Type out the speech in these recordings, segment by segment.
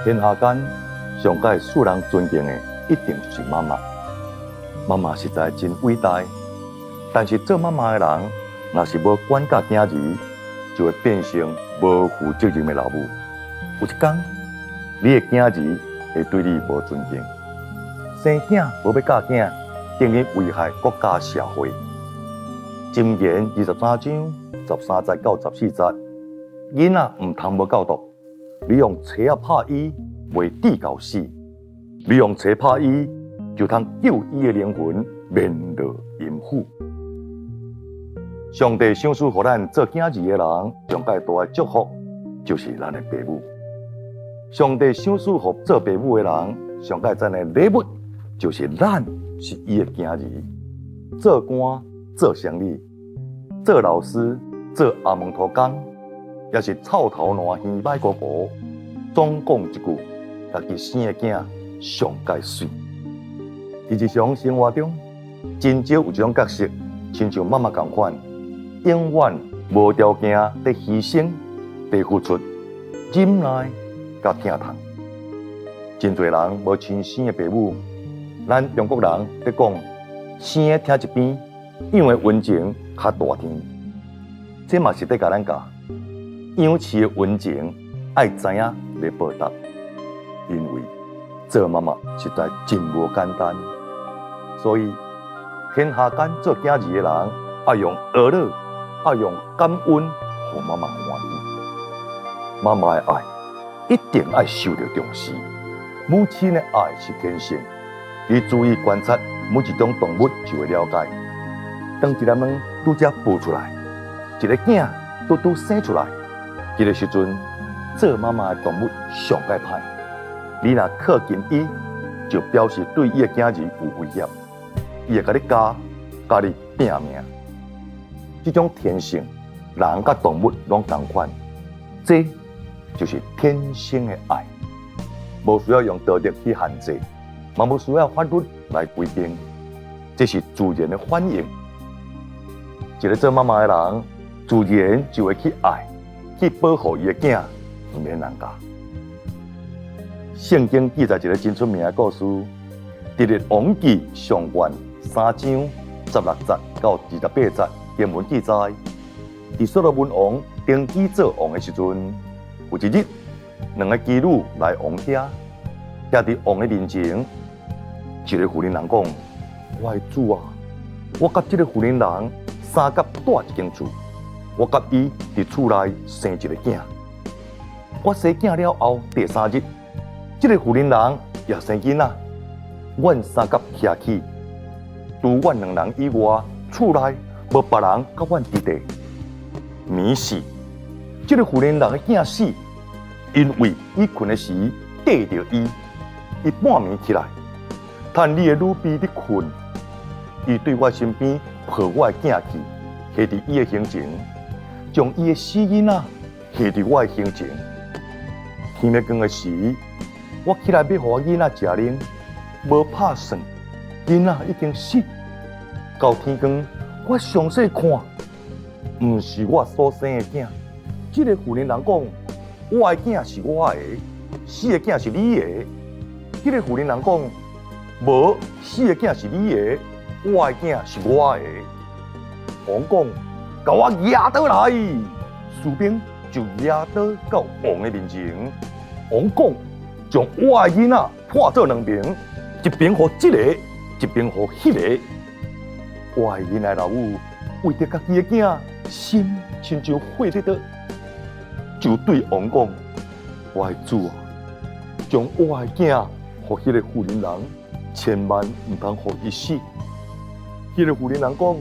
天下間上蓋受人尊敬的，一定就是媽媽。媽媽實在真偉大，但是做媽媽的人，若是無管教囝兒，就會變成無負責任的老母。有一天，你的囝兒會對你無尊敬，生囝無欲教囝，等於危害國家社會。箴言23章13節到14節，囡仔毋通無教導，你用錘仔拍伊，袂致到死；你用錘拍伊，就通救伊的靈魂免落陰府。上帝賞賜予咱做囝兒的人，上蓋大的祝福，就是咱的爸母。上帝賞賜予做爸母的人，上蓋讚的禮物，就是咱是伊的囝兒。做官、做生理、做老師、做阿門塗工，抑是臭頭爛耳歹糊糊，總講一句，家己生的囝上蓋媠。佇日常生活中，真少有這種角色，親像媽媽仝款，永遠無條件佇犧牲、佇付出、忍耐佮疼痛。真濟人無親生的爸母，咱中國人咧講，生的疼一邊，養的溫情較大天。這嘛是咧共咱教，養飼的溫情愛知影咧報答，因為做媽媽實在真無簡單，所以天下間做囝兒的人，愛用呵咾，愛用感恩，予媽媽歡喜。媽媽的愛一定愛受著重視。母親的愛是天性，你注意觀察每一種動物就會了解。當一粒卵拄才孵出來，一个囝拄拄生出來，這个時陣做媽媽的動物上蓋歹。你若靠近伊，就表示對伊的囝兒有威脅，伊會共你咬，共你拚命。這種天性，人佮動物攏仝款，這就是天生的愛，無需要用道德去限制，嘛無需要法律來規定，這是自然的反應。一个做媽媽的人，自然就會去愛，去保護伊的囝，毋免人教。聖經記載一个真出名的故事，佇列王紀上卷3章16節到28節經文記載，佇所羅門王登基做王的時陣，有一日，兩个妓女來王遐，徛佇王的面前，一个婦人人講：我的主啊，我佮這个婦人人相佮蹛一間厝，我佮伊佇厝內生一个囝。我生囝了後，第三日，這个婦人人也生囡仔，阮相佮徛起，除阮兩人以外，厝內無別人佮阮佇佇。暝時，這个婦人人的囝死，因為伊睏的時綴著伊，伊半暝起來，趁你的女婢佇睏，伊對我身邊抱我的囝去，下佇伊的胸前，將伊的死囡仔下佇我的胸前。天欲光的時，我起來欲予我囡仔食奶，無拍算，囡仔已經死。到天光，我詳細看，毋是我所生的囝。這个婦人人講，我的囝是我的，死的囝是你的。彼个婦人人講，無，死的囝是你的，我的囝是我的。王講，共我舉刀來，士兵就舉刀到王的面前。王講，將我的囡仔判做兩爿，一爿予這个，一爿予彼个。我的囡仔老母為著家己的囝，心親像火咧燒，就對王講：我的主啊，將我的囝予彼个婦人人，千萬毋通予伊死。彼个婦人人講：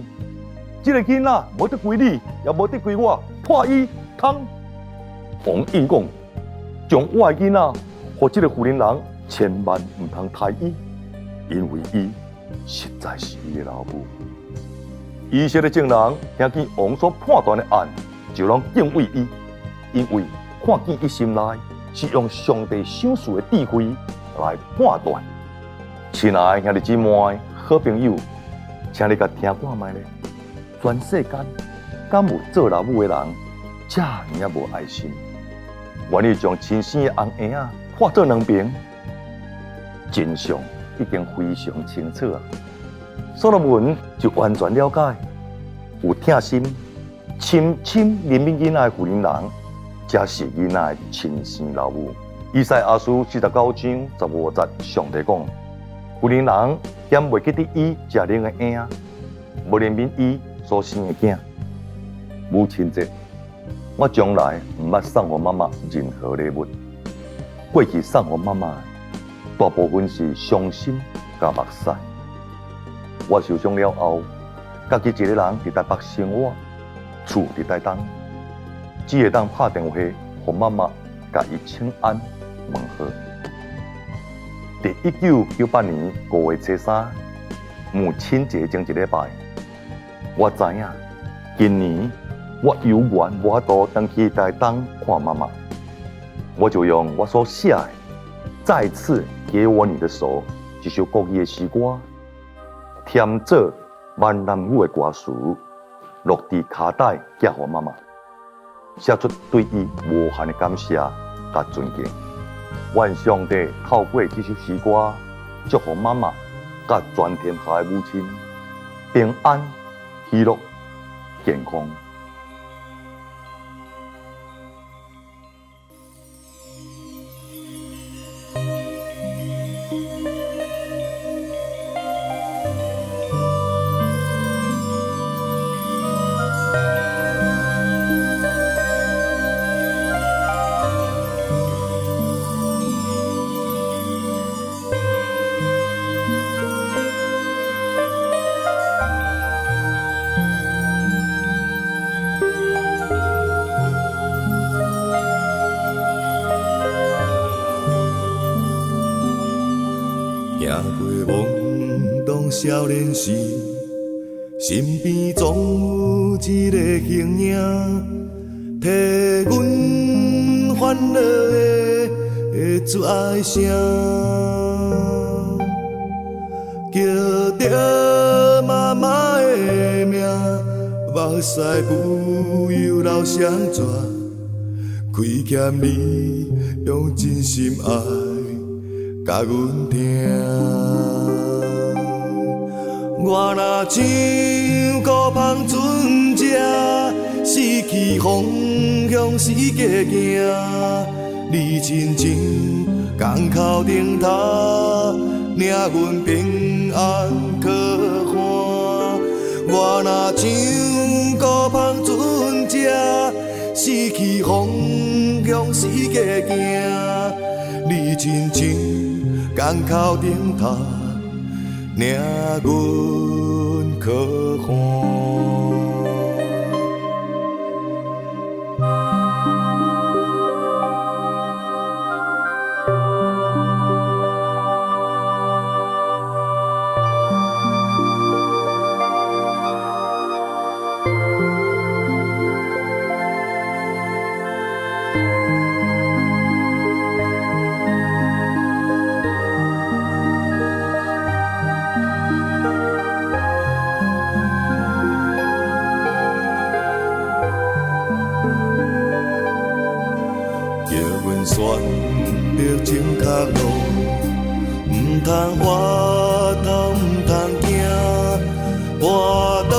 這个囡仔無得歸你，也無得歸我，判伊通。王應講：將我的囡仔予這个婦人人，千萬毋通刣伊，因為伊實在是伊的老母。以色列眾人聽見王所判斷的案，就攏敬畏伊，因為看見伊心內是用上帝賞賜的智慧來判斷。親愛的兄弟姊妹、好朋友，請你共聽看覓咧，全世間敢有做老母的人遮爾仔無愛心，願意將親生的尪嬰仔化做兩爿，真相已經非常清楚啊！所羅門就完全了解，有疼心、深深憐憫囡仔的婦人人，才是囡仔的親生老母。以賽亞書49章15節，上帝講：婦人人敢袂記得伊食奶的嬰，無憐憫伊所生的囝。母親節，我從來毋捌送予媽媽任何禮物。過去送予媽媽的，大部分是傷心佮目屎。我受傷了後，家己一个人佇台北生活，厝佇台東，只會當拍電話予媽媽，共伊請安問好。佇1998年5月初3，母親節前一禮拜，我知影今年我猶原無法度轉去台東看媽媽，我就用我所寫的《再次給我你的手》這首國語的詩歌，添做閩南語的歌詞，錄佇卡帶寄予媽媽，寫出對伊無限的感謝佮尊敬。願上帝透過這首詩歌，祝福媽媽佮全天下的母親平安、喜樂、健康。行過懵懂少年時，身邊總有一個形影，替阮煩惱的出愛聲，叫著媽媽的名，目屎不由流雙泉，虧欠你用真心愛共阮疼。我若像孤芳船只，失去方向四界行，你親像港口燈塔，領阮平安靠岸。我若像孤芳船只，失去方向四界行，你親像港口燈塔，領阮靠岸。叫阮選擇正確路，毋通回頭，毋通驚，跋倒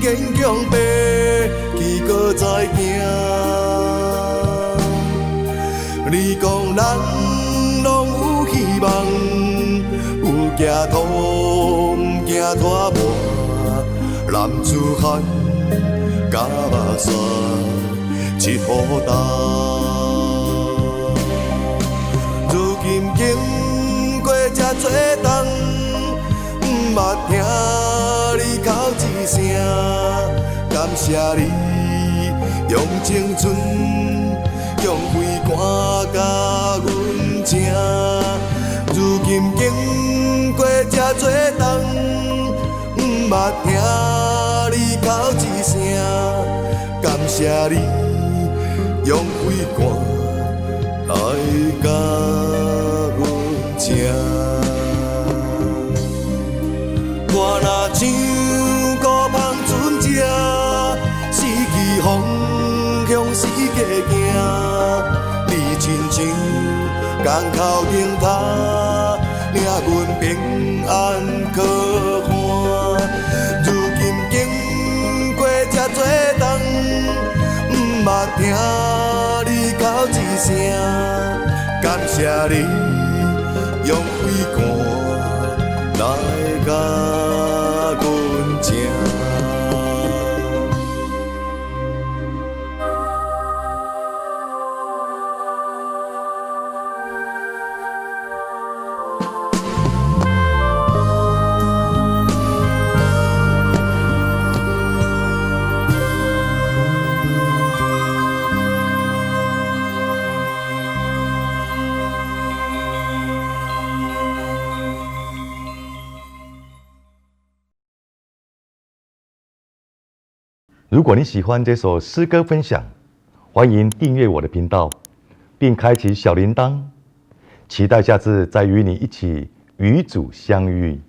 堅強爬起，閣再行。你講人攏有希望，有行土，毋驚拖磨，男子漢佮目屎一予担。如今經過這多冬，毋捌聽你哭一聲，感謝你用青春，用血汗共阮請。如今經過這多冬，毋捌聽你哭一聲，感謝你用血汗來共阮請。我若像孤芳船只，失去方向四界行，你親像江口頂頭，領阮平安靠岸。如今經過這多冬，毋捌聽你哭一聲，感謝你用遺寒來共阮情。 如果你喜歡這首詩歌分享，歡迎訂閱我的頻道，並開啟小鈴鐺，期待下次再與你一起與主相遇。